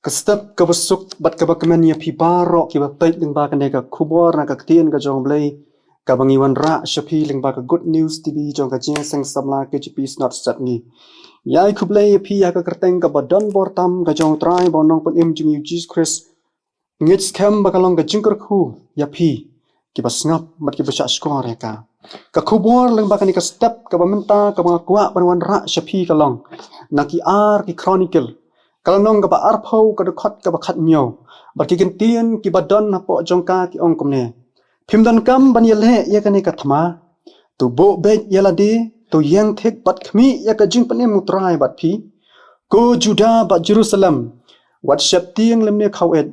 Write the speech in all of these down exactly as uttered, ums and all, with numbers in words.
Ka step kaba suk bad kaba kmen ïa phi baroh kiba peit lyngba kane ka khubor na ka ktien ka jong U Blei, kaba ngi wanrah sha phi lyngba ka Good News T V jong ka Jingïaseng Samla K J P Synod Satngi. Ïa khublei ïa phi ha ka kyrteng kaba don bor tam ka jong U Trai bad U Nongpynim jong ngi U Jisu Khrist. Ngeit skhem ba ka long ka jingkyrkhu ïa phi kiba sngap bad kiba shahshkor ïa ka. Ka khubor lyngba kane ka step kaba mynta kaba nga kwah ban wanrah sha phi ka long na ki ar ki Chronicle, ka lynnong kaba arphew, ka dkhot kaba khathynñiew, bad ki kyntien kiba don hapoh jong ka ki ong kumne: Phim donkam ban ïaleh ïa kane ka thma. To buh beit ïa lade, to ïeng thik bad khmih ïa ka jingpynim U Trai bad phi. Ko Judah bad Jerusalem, wat sheptieng lymne khaweit.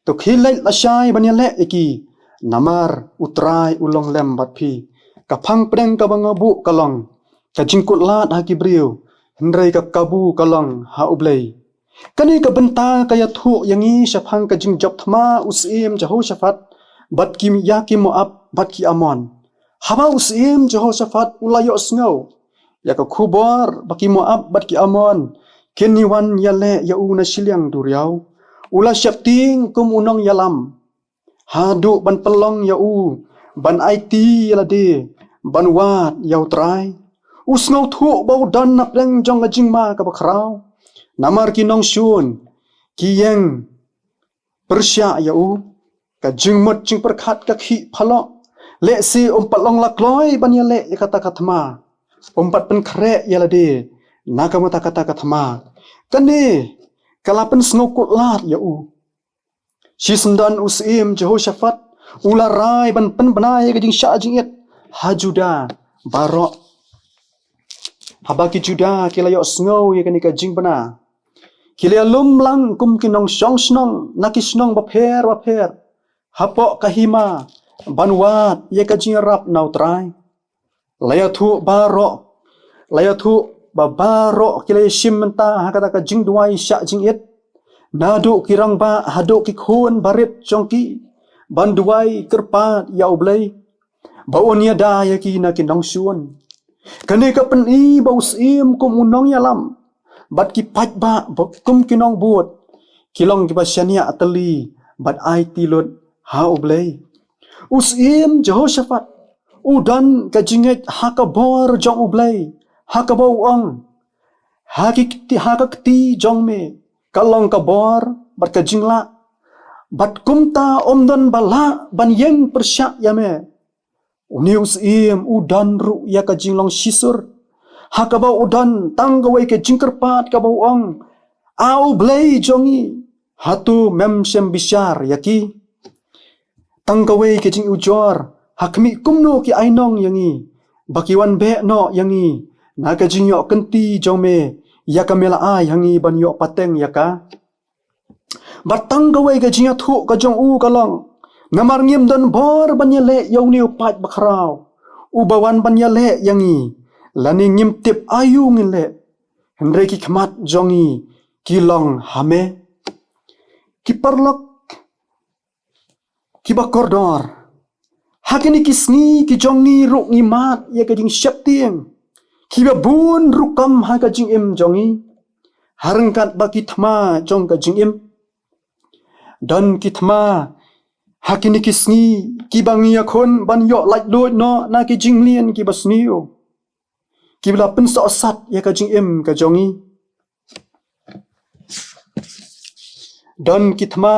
To khie leit lashai ban ïaleh ïa ki, namar U Trai u long lem bad phi. Ka phang pdeng kaba nga buh ka long ka jingkutlad ha ki briew, hynrei ka kabu ka long ha U Blei. Kane ka bynta ka ïathuh ïa ngi shaphang ka jingjop thma u syiem Jehoshaphat bad ki, ïa ki Moab bad ki Ammon. Haba u syiem Jehoshaphat u la ïohsngew ïa ka khubor ba ki Moab bad ki Ammon kin ïa wan ïaleh ïa u na shiliang duriaw, u la sheptieng kum u nongïalam, haduh ban pynlong ïa u ban aiti ïa lade ban wad ïa U Trai. U sngewthuh ba u don na pdeng jong ka jingma kaba khraw, namar ki nongshun ki ïeng pyrshah ïa u. Ka jingmut jingpyrkhat ka khih phalok. Lehse um pat long la kloi ban ïaleh ïa kata ka thma, um pat pynkhreh ïa lade na ka bynta kata ka thma. Kane ka la pynsngewkutlad ïa u. Shisyndon u syiem Jehoshaphat u la rai ban pynbna ïa ka jingshah jingit ha Judah baroh. Haba ki Judah ki la ïohsngew ïa kane ka jingbna, ki la ïalum lang kum ki nongshong shnong na ki shnong bapher bapher hapoh ka hima ban wad ïa ka jingïarap na U Trai. La ïathuh baroh, la ïathuh ba baroh ki la ïashim bynta ha kata ka jingduwai shah jingit, naduh ki rangbah haduh ki khun barit jong ki, ban duwai kyrpad ïa U Blei ba un ïada ïa ki na ki nongshun. Kane ka pyni ba u syiem kum u nongïalam bad ki paidbah ba kum ki nongbud ki long kiba shaniah tylli bad aiti lut ha U Blei. U syiem Jehoshaphat u don ka jingngeit ha ka bor jong U Blei, ha kaba u ong: Ha ki kti, ha ka kti jong me ka long ka bor bad ka jinglah, bad kumta ym don ba lah ban ïeng pyrshah ïa me. Une u syiem u don ruh ïa ka jinglong shisur, ha kaba u don tang kawei ka jingkyrpad kaba u ong: A U Blei jong ngi, hato mem shym bishar ïa ki? Tang kawei ka jingujor, ha khmih kumno ki ainong ïa ngi, ba ki wan beh noh ïa ngi na ka jingïoh kynti jong me ïa ka me la ai ha ngi ban ïoh pateng ïa ka? Bad tang kawei ka jingïathuh ka jong u ka long: Namar ngim don bor ban ïaleh ïa une u paid bakhraw uba wan ban ïaleh ïa ngi, lane ngim tip aïu ngin leh, hynrei ki khmat jong ngi ki long ha me. Ki paralok kiba kordor, ha kine ki sngi ki jong ngi ruh ngi mad ïa ka jingsheptieng, kiba bun rukom ha ka jingim jong ngi, ha ryngkat bad ki thma jong ka jingim. Don ki thma ha kine ki sngi kiba ngi ïakhun ban ïoh laitluid noh na ki jingmlien kiba sniew, kiba la pynsohsat ïa ka jingim ka jong ngi. Don ki thma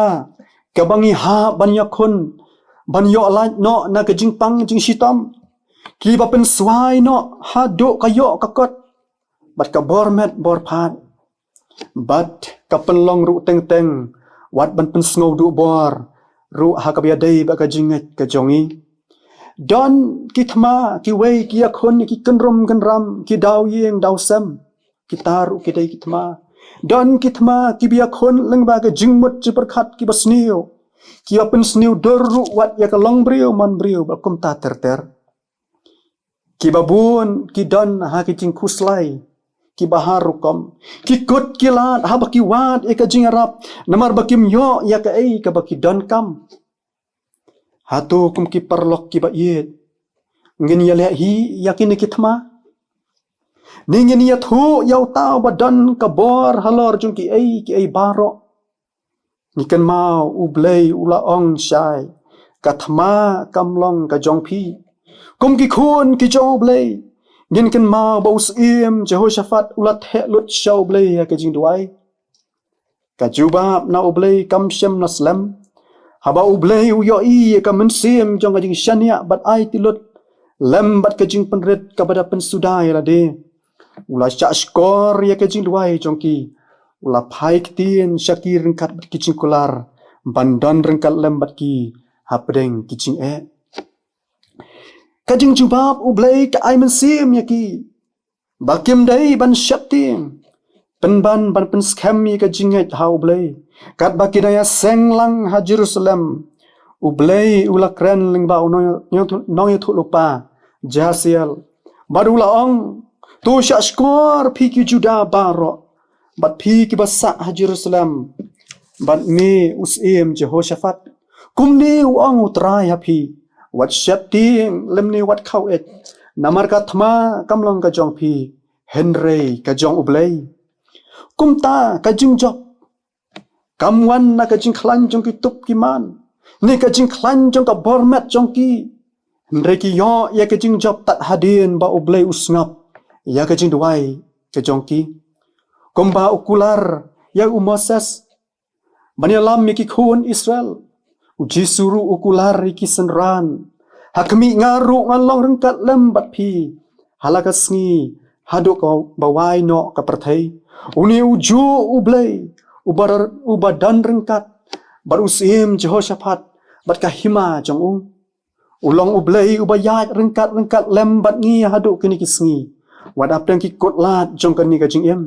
kaba ngi hap ban ïakhun ban ïoh lait noh na ka jingpang jingshitom, kiba pynswai noh haduh ka ïoh ka kot bad ka bor met bor phad, bad ka pynlong ruh teng teng wat ban pynsngewduh bor ruh ha kaba ïadei bad ka jingngeit ka jong ngi. Don ki thma kiwei ki ïakhun ïa ki kynrum kynram, ki daw ïing daw sem, kita ruh ki dei ki thma. Don ki thma kiba ïakhun lyngba ka jingmut jingpyrkhat kiba sniew, kiba pynsniew dur ruh wat ïa ka longbriew manbriew bad kumta ter ter. Kiba bun ki don ha ki jingkhuslai kiba har rukom, ki kut ki lad haba ki wad ïa ka jingïarap, namar ba kim ïoh ïa kaei kaba ki donkam. Hato kum ki paralok kiba ïeit, ngin ïaleh hi ïa kine ki thma? Ne ngin ïathuh ïa uta uba don ka bor halor jong kiei kiei baroh? Ngi kynmaw U Blei u la ong shai, ka thma kam long ka jong phi. Kum ki khun ki jong U Blei, ngin kynmaw ba u syiem Jehoshaphat u la theh lut sha U Blei ha ka jingduwai. Ka jubab na U Blei kam shym la slem. Haba U Blei u ïohi ïa ka mynsiem jong ka jingshaniah bad aiti lut, lem bad ka jingpynrit kaba da pynsuda ïa lade, u la shah shkor ïa ka jingduwai jong ki. U la phai ktien sha ki ryngkat bad ki jingkular ban don ryngkat lem bad ki hapdeng ki jingeh. Ka jingjubab U Blei ka ai mynsiem ïa ki ba kim dei ban sheptieng, pynban ban pynskhem ïa ka jingngeit ha U Blei. Katba ki dang ïaseng lang ha Jerusalem, U Blei u la kren lyngba u nong, nong, nongïathuhlypa Jahaziel, bad u la ong, to shah shkor phi ki Juda baroh, bad phi kiba sah ha Jerusalem, bad me u syiem Jehoshaphat, kumne u ong U Trai ha phi, wat sheptieng lymne wat khaw-eit, namar ka thma kam long ka jong phi, hynrei ka jong U Blei. Kumta ka jingjop kam wan na ka jingkhlaiñ jong ki tup ki man, ne ka jingkhlaiñ jong ka bor met jong ki, hynrei ki ïoh ïa ka jingjop tad hadien ba U Blei u sngap ïa ka jingduwai ka jong ki. Kumba u kular ïa u Moses ban ïalam ïa ki khun Israel, U Jisu ruh u kular ïa ki synran, ha khmih nga ruh ngan long ryngkat lem bad phi ha la ka sngi haduh kaba wai noh ka pyrthei. Une u juh U Blei uba, uba don ryngkat bad u syiem Jehoshaphat bad ka hima jong u. U long U Blei uba ïaid ryngkat ryngkat lem bad ngi haduh kine ki sngi, wat hapdeng ki kutlad jong kane ka jingim.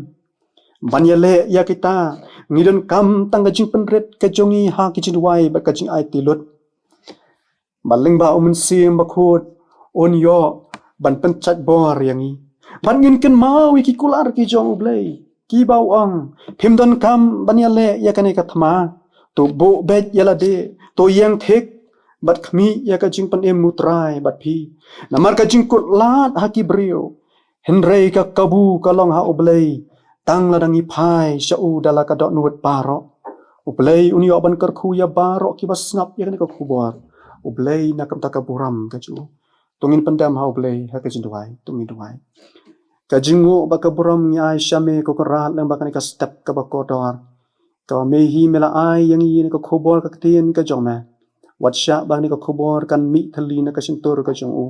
Ban ïaleh ïa kita, ngi donkam tang ka jingpynrit ka jong ngi ha ka jingduwai bad ka jingaiti lut. Bad lyngba u Mynsiem Bakhuid un ïoh ban pynjait bor ïa ngi. Bad ngin kynmaw ïa ki kular ki jong U Blei kiba u ong, phim donkam ban ïaleh ïa kane ka thma. To buh beit ïa lade, to ïeng thik bad khmih ïa ka jingpynim U Trai bad phi. Namar ka jingkutlad ha ki briew, hynrei ka kabu ka long ha U Blei, tang lada ngi phai sha u da la ka dohnud baroh. U Blei un ïoh ban kyrkhu ïa baroh kiba sngap ïa kane ka khubor U Blei na ka bynta ka burom ka jong u. To ngin pyndem ha U Blei ha ka jingduwai, to ngin duwai. Ka jingnguh bad ka burom ngi ai sha me ko Kynrad lyngba kane ka step kaba kordor, kaba me hi me la ai ïa ngi ïa kane ka khubor ka ktien ka jong me. Wat shah ba kane ka khubor kan mih thylli na ka shyntur ka jong u,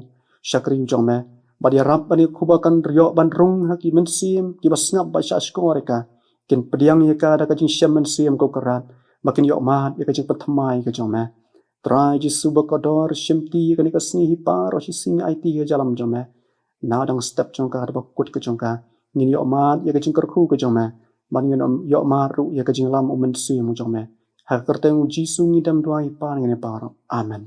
sha ka ri u jong me. Bad ïarap ba kane ka khubor kan ïoh ban rung ha ki mynsiem kiba sngap bad shah shkor ïa ka, kin pdiang ïa ka da ka jingshem mynsiem ko Kynrad, ba kin ïoh mad ïa ka jingpynthymmai ka jong me. Trai Jisu ba kordor, shimti ïa kane ka sngi hi baroh shi sngi aiti ka jingïalam jong me. Na dang step jong ka, da ba kut ka jong ka, ngin ïoh mad ïa ka jingkyrkhu ka jong me, bad ngin ïoh mad ruh ïa ka jingïalam u Mynsiem u jong me. Ha ka kyrteng u Jisu ngi dem duwai pan ngin ïa baroh. Amen.